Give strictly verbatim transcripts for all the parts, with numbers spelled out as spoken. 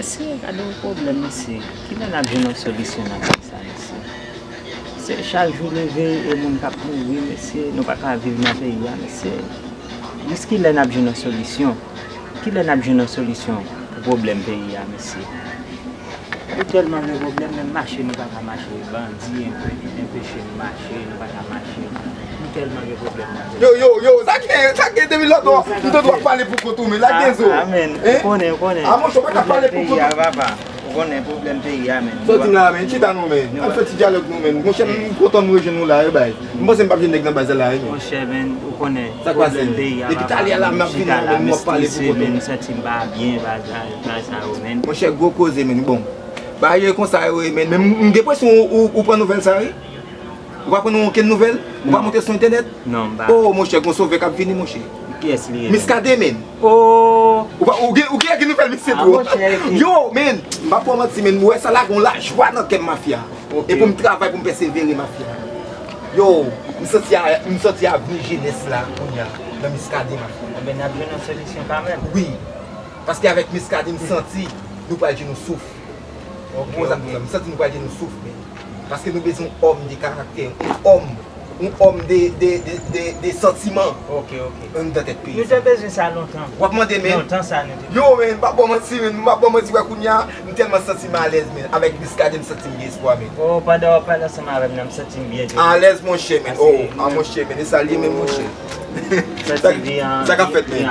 Mesye, gade yon pwoblèm, mesye. Kilè n ap jwenn yon solisyon nan peyi sa, mesye? Se chak jou leve, e moun k ap mouri, mesye. Nou pa ka viv nan peyi a, mesye. Jiskilè n ap jwenn yon solisyon? Kilè n ap jwenn yon solisyon pou pwoblèm peyi a, mesye? Nou tèlman gen pwoblèm, menm mache nou pa ka mache. Bandi, enpe-, enpeche nou mache, nou pa ka mache. Nou tèlman gen pwoblèm nan peyi. Yo, yo, yo, sa gen, sa gen depi lòt ou, m tande w ap pale pou kont ou, men lage zo. A, a, men, ou konnen, ou konnen. A, monchè, ou pa ka pale pou kont ou. Papa, ou konnen pwoblèm peyi a, men. Sòti m la, men, chita non, men. Al fè ti dyalòg nou, men. Monchè, m kontan m rejwenn nou la, wi, bay. M panse m p ap jwenn nèg nan baz la, wi, men. Monchè, men, ou konnen. Sa k pase? Depi talè a la, m ap vini la, men, m ap pale pou kont ou. M santi m pa byen, bagay, bagay sa yo, men. Monchè, gwo koze, men, bon. Bagay yo konsa yo ye, men, men m, m gen enpresyon ou, ou, ou pran nouvèl sa, wi. Ou pa pran okenn nouvèl? Ou pa monte sou entènèt? Non, m pa. Oh, monchè, gon sovè k ap vini, monchè. Kiyès li ye? Miskaden, men. Oh. Ou pa, ou gen, ou gen, gen nouvèl misye tou? Ah, monchè. Yo, men, m pa pou manti, men, m wè sa la gon lajwa nan kè m, mafya. Ok. E pou m travay, pou m pèsevere, mafya. Yo, m santi a, m santi avni jenès la, kounye a, nan Miskaden, mafya. Enben, n ap jwenn yon solisyon kanmenm. Wi. Paske avèk Miskaden, m santi nou pral jwenn yon souf. Ok, ok. M santi nou pral jwenn yon souf, men. Paske nou bezwen yon òm de karaktè, yon òm, yon òm de, de, de, de, de santiman. Ok, ok. Anndan tèt peyi sa. Nou te bezwen sa lontan. W ap mande, men. Lontan sa nou te. Yo, men, m pa ba w manti, men, m pa ba w manti, wè kounye a, m tèlman santi m alèz, men. Avèk Miskaden, m santi m gen espwa, men. Oh, pandan w ap pale ansanm avè m nan, m santi m byen jodi. Alèz, monchè, men. Oh, a, monchè, men, e sa l ye menm, monchè. Sa k ap fèt, men?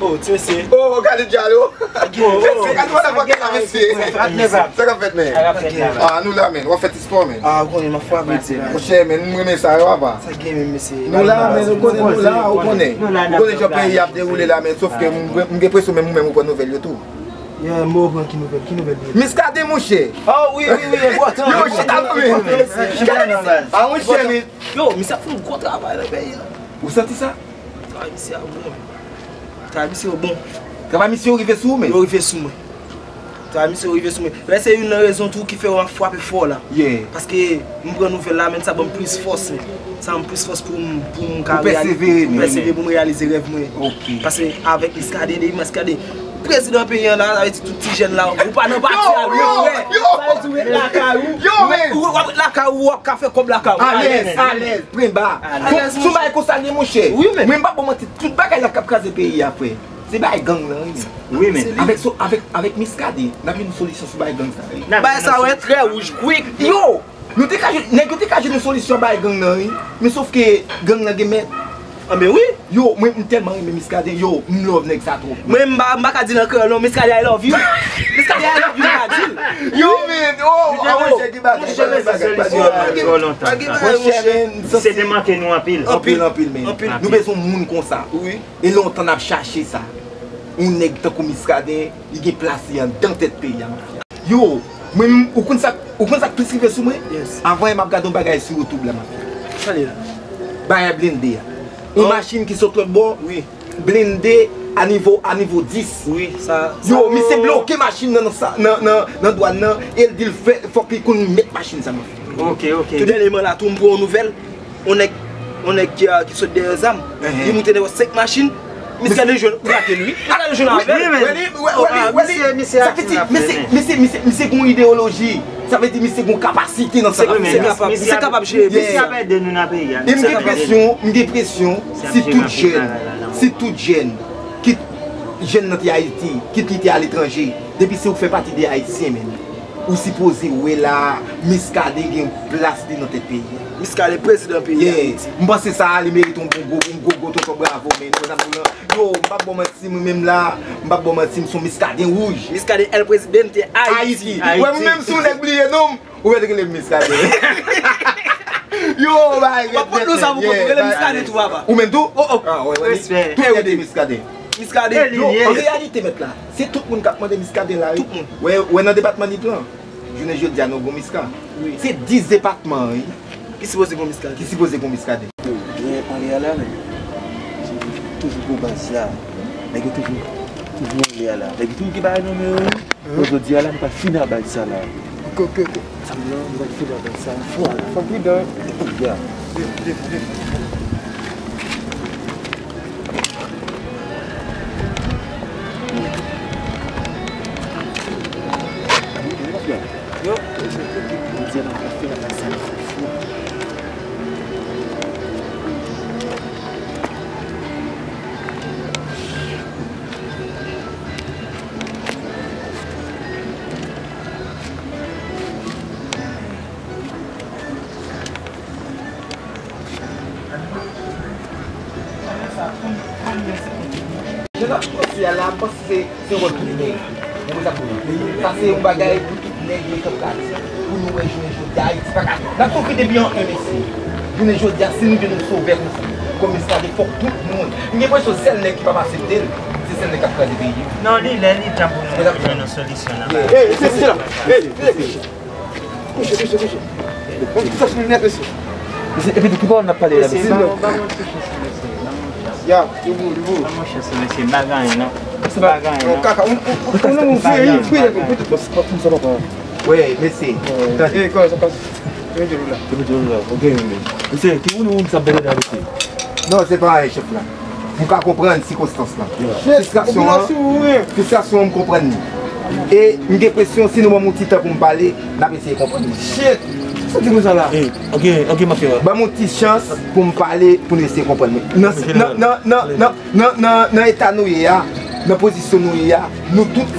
Oh, ti mesye. Oh, gade djalo. Mesye, gade mwen nan pòkèt la, mesye. Sa k ap fèt, men? Ah, nou la, men. W ap fè ti spò, men. Ah, ou konnen, m ap frape ti la. Monchè, men, m renmen sa yo, apa. Sa gen menm, mesye? Nou la, men, ou konnen, nou la, ou konnen. Ou konnen jan peyi ap dewoule la, men, sof ke m, m gen enpresyon menm ou menm ou pran nouvèl yo tou. Yeah, m pran ki nouvèl, ki nouvèl? Miskaden, monchè. Oh, wi, wi, wi, enpòtan. Yo, chita non, men. Gade, mesye. Ah, monchè, men. Yo, misye ap fè yon gwo travay nan peyi a. Ou santi sa? Travay misye a bon. Travay misye yo bon. Travay misye yo rive sou ou menm? Yo rive sou mwen. Travay misye yo rive sou mwen. Lè se youn nan rezon tou ki fè m ap frape fò la. Yeah. Paske m pran nouvèl la, men sa ban m plis fòs, men. Sa ban m plis fòs pou m, pou m ka reyalize, pou m pèsevere, pou m reyalize rèv mwen. Ok. Paske avèk Miskaden, depi Miskaden prezidan peyi an la, sa vle di tout ti jèn la, ou pa nan pati a, yo, yo, yo. Sa vle di ou ret lakay ou. Yo, ou ret, ou ret lakay ou, w ap ka fè kòb lakay ou. Alèz, alèz, plen ba. Alèz, monchè. Sou bagay konsa li ye, monchè. Wi, men. Mwen, m pa ba w manti, tout bagay la k ap kraze peyi a, frè. Se bagay gang nan, wi. Wi, men. Avèk so-, avèk, avèk Miskaden, n ap jwenn solisyon sou bagay gang sa, wi. Bagay sa yo trè wouj, kwik. Yo! Nou te ka jwenn, nèg yo te ka jwenn yon solisyon bay gang nan, wi. Men sof ke gang nan gen mèt. Anben wi. Yo, mwen, m tèlman renmen Miskaden. Yo, m love nèg sa twòp. Mwen, m pa, m pa ka di l an kreyòl non, Miskaden, I love you. Miskaden, I love you, m ka di l. Yo, men, oh, ah, monchè, gen bagay, gen bagay, gen bagay. Monchè, men, se te manke nou anpil. Anpil, anpil, men. Anpil. Nou bezwen moun konsa. Wi. E lontan n ap chache sa. Yon nèg tankou Miskaden, li gen plas li anndan tèt peyi a, mafya. Yo, mwen, ou konn sa, ou konn sa k plis rive sou mwen? Yes. Avan yè m ap gade yon bagay sou YouTube la, mafya. Sa li la? Bagay blende a. Yon machin ki sot lòt bò, blende a nivo, a nivo dis. Wi, sa, yo, sa, misye bloke machin nan, nan sa, nan, nan, nan dwàn nan, e l di l fè, fòk li konn mèt machin sa, mafya. Ok, ok. Tou dènyèman la, tou m pran yon nouvèl. On nèg, on nèg ki, a, ki sot dèyè zam, li moute dèyè senk machin, Miskaden jwenn, brake l, wi. Miskaden jwenn avè l. Wi, men. Sa vle di, misye, misye, misye gon ideyoloji. Sa vle di misye gon kapasite nan sa l ap fè. Misye kapab, misye kapab jere. Misye ap ede nou nan peyi a. E m gen enpresyon, m gen enpresyon, si tout jèn, si tout jèn, kit jèn nan te Ayiti, kit li te aletranje, depi se ou k fè pati de Ayisyen, men. Ou sipoze wè la, Miskaden gen plas li nan tèt peyi a. Miskaden prezidan peyi a, yeah. M panse sa a, li merite yon bon gwo, yon gwo, gwo tonton bravo, men. Yo, m p ap ba w manti, mwen menm la, m p ap ba w manti, m se yon Miskaden wouj. Miskaden el presidente Ayiti. Ayiti. Wè, mwen menm, si yon nèg bliye non m, ou mèt rele m Miskaden. Yo, bagay red nèt, men. Ou menm tou? Oh, oh. Ah, wè, wè. Respè. Tout nèg de Miskaden. Miskaden. Yo, an reyalite, mèt la, se tout moun k ap mande Miskaden la, wi. Tout moun. Wè, wè nan depatman Nip lan. Jounen jodi a, nou gon Miska. Wi. Se dis depatman, wi. Ki sipoze gon Miskaden. Ki sipoze gon Miskaden. Yo, yo, anlè a la, men. Toujou gon baz la. Nèg yo toujou, toujou anlè a la. Nèg yo toujou gen bagay nan men yo, wi. Bon, jodi a la, nou pral fini ak baz sa la. Ok, ok, ok. Samdi an, nou pral fini ak baz sa. Fò a la. Fò pridan, wi. Ya. Vin, vin, vin. Yo, yo, yo, yo, Bondye nan kafe la, sa fou. Atmosfè a la, m panse se, se wòl tout nèg. Ou konn sa m di w lan? Sa se yon bagay pou tout nèg yo t ap gade. Pou nou wè jounen jodi a, Ayiti pa ka. N ap soufri depi an en, mesye. Jounen jodi a, si nou vle yon sovè konsa, kòm Muscadin, fòk tout moun. M gen enpresyon sèl nèg ki p ap aksepte l, se sèl nèg k ap kraze peyi a. Non, li lè, li tan pou nou jwenn yon solisyon nan bagay. Hey, mesye, mesye la. Hey, mesye. Kouche, kouche, kouche. Bon, sa se nèt, mesye. Mesye, epi ki pawòl n ap pale la, mesye? Mesye, ba, ba mwen ti chans, mesye. Ba mwen chans. Ya, li bon, li bon. Ba mwen chans, mesye. M pa gen anyen, non. M pa gen anyen, non. Kaka, ou, ou, ou, ou, non, ou, fouye, fouye, fouye, fouye. Wi, mesye. Tande. Eh, kòman sa pase? Yo di nou la. Yo di nou la. Ok, mesye, ki moun ou sa bèlè la, mesye? Non, se pa anyen, chèf la. Ou ka konprann sikonstans lan. Fristrasyon an, fristrasyon an, m konprann li. E m gen enpresyon, si nou ban m yon ti tan pou m pale, n ap eseye konprann li. Shit! Sa di konsa la? Eh, ok, ok, m ap fè. Ban m yon ti chans pou m pale, pou nou eseye konprann li. Nan, nan, nan, nan, nan, nan, nan, nan eta nou ye a, nan pozisyon nou ye a, nou tout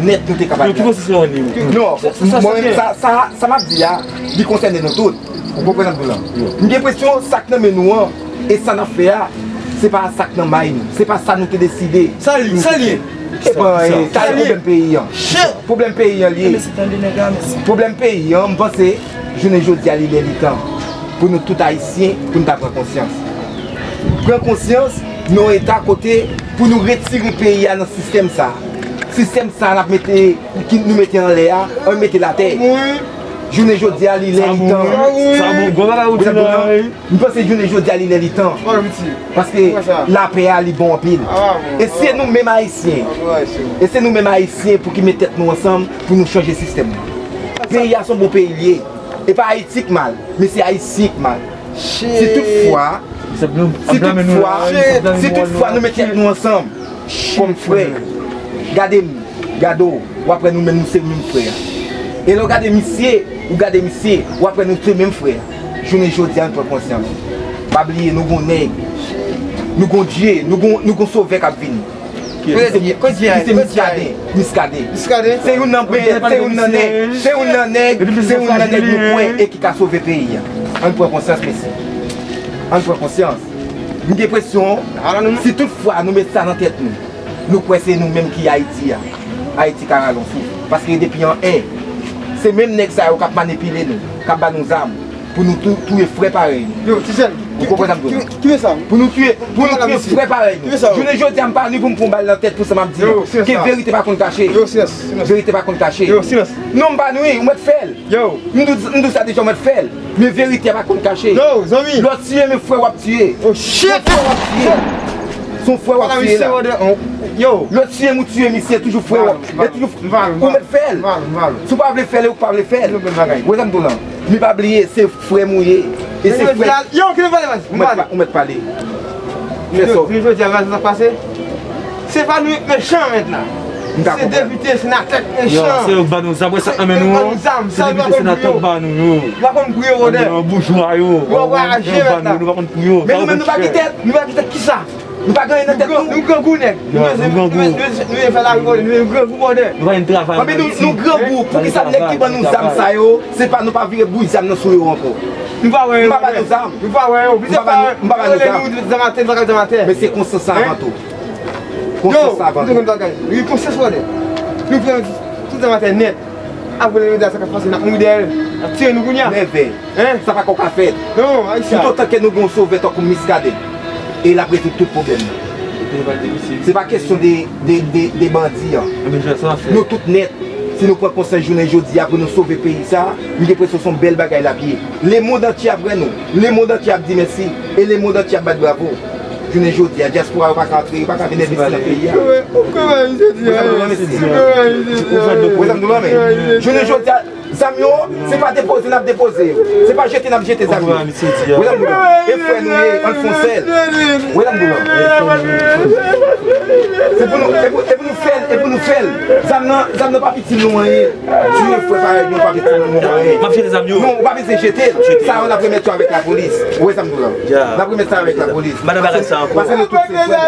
nèt nou te ka pale. Ki pozisyon w ye? Non, mwen, sa, sa, sa m ap di a, li konsène nou tout. Ou konprann sa m di w lan? M gen enpresyon sa k nan men nou an, e sa n ap fè a, se pa sa k nan may nou. Se pa sa nou te deside. Sa li, sa li ye. E pa, sa, e, sa se pwoblèm peyi an. Pwoblèm peyi an li ye. Pwoblèm peyi an, m panse, jounen jodi a, li lè li tan pou nou tout Ayisyen, pou nou ta pran konsyans. Pran konsyans nan yon eta kote pou nou retire peyi a nan sistèm sa. Sistèm sa n ap mete, ki nou mete anlè a, ann mete l atè. Jounen jodi a, li lè li tan. Sa bon, gwo bagay ou di la, wi. M panse jounen jodi a, li lè li tan. Paske lapè a, li bon anpil. E se nou menm Ayisyen. E se nou menm Ayisyen pou ki met tèt nou ansanm pou nou chanje sistèm nan. Peyi a se yon bon peyi li ye. E pa Ayiti k mal, men se Ayisyen k mal. Si toutfwa, si toutfwa, si toutfwa nou met tèt nou ansanm kòm frè, gade m, gade w, w ap wè nou menm nou se menm frè a. E lè w gade misye, ou gade misye, w ap wè nou se menm frè a. Jounen jodi a, nou pran konsyans. Pa bliye, nou gon nèg, nou gon Dye, nou gon, nou gon Sovè k ap vini. Ki se, ki se Miskaden. Miskaden. Se youn nan, se youn nan nèg, se youn nan nèg, se youn nan nèg nou kwè e ki ka sove peyi a. Ann pran konsyans, mesye. Ann pran konsyans. M gen enpresyon, si toutfwa nou met sa nan tèt nou, nou kwè se nou menm ki Ayiti a, Ayiti ka rale yon souf. Paske depi an en, se menm nèg sa yo k ap manipile nou, k ap ba nou zam, pou nou tou-, touye frè parèy nou. Yo, Tijèn, ou konprann sa m di w lan? Pou nou touye, pou nou touye frè parèy nou. Jounen jodi a, m pa vini pou m pran bal nan tèt pou sa m ap di an. Ke verite pa konn kache. Verite pa konn kache. Non, m pa nwi, ou mèt fè l. M di, m di w sa deja, ou mèt fè l. Men verite a pa konn kache. Lè w tiye, men frè w ap tiye. Se yon frè w ap tiye. Se yon frè w ap tiye la. Lè w tiye m, ou tiye misye, toujou frè w ap, e toujou, ou mèt fè l. Si w pa vle fè l, ou pa vle fè l. Ou wè sa m di w lan? Men pa bliye, se frè m ou ye. E se frè. Yo, kite m pale, baz. Ou mèt pa-, ou mèt pale. Fè sa w vle. Jodi a, gade sa k pase. Se pa nou k mechan mentnan. Se depite, senatè k mechan. Se yo k ba nou zam, wè sa k nan men nou an. Se depite, senatè k ba nou yo. Yo pa konn pou yo, bòdè. Boujwa yo. Yo pa konn pou yo, bòdè. Nou pa konn pou yo. Men nou menm, nou pa gen tèt. Nou pa gen tèt kisa? Nou pa gen anyen nan tèt nou. Nou grangou, nèg. Nou bezwen, nou bezwen, nou bezwen fè lari, bòdè. Nou grangou, bòdè. Nou pa gen travay. Anben nou, nou grangou. Poukisa nèg ki ban nou zam sa yo, se pa nou pa vire bout zam nan sou yo ankò? Nou pa wè yo. M pa ba nou zam. Nou pa wè yo. M pa ba nou, m pa ba nou zam. Zam atè, nou pa ka zam atè. Men se konsyans sa avan tou. Konsyans sa avan tou. Yo, nou konn bagay. Wi, konsyans, bòdè. Nou pran tout zam atè nèt. Apre lè nou di sa k ap pase, n ap mouri dèyè l. N ap tiye nou kounye a. Nève. Sa pako ka fèt. Non, Ayisyen. Toutotan ke nou gen yon sovè tankou Miskaden, e l ap rezoud tout pwoblèm nan. Se pa kesyon de, de, de, de bandi an. Nou tout nèt, si nou pran konsyans jounen jodi a pou nou sove peyi sa, m gen enpresyon se yon bèl bagay l ap ye. Lemonn antye ap wè nou. Lemonn antye ap di mèsi. E lemonn antye ap bat bravo. Jounen jodi a, dyaspora yo pa ka antre, yo pa ka vin envesti nan peyi a. Ou konprann sa m di w lan, men? Jounen jodi a, Zam yo, se pa depoze n ap depoze yo. Se pa jete n ap jete zam yo. Ou wè sa m di w la? E frè nou ye, ann fè yon sèl. Ou wè sa m di w la? Se pou nou, e pou, e pou nou fè l, e pou nou fè l. Zam nan, zam nan pa piti nou anyen. Tiye frè parèy nou pa piti nou anyen. M ap jete zam yo. Non, ou pa bezwen jete l. Sa yo n ap remèt yo avèk lapolis. Ou wè sa m di w la? N ap remèt sa avèk lapolis. M pa nan bagay sa ankò. Paske nou tout se frè.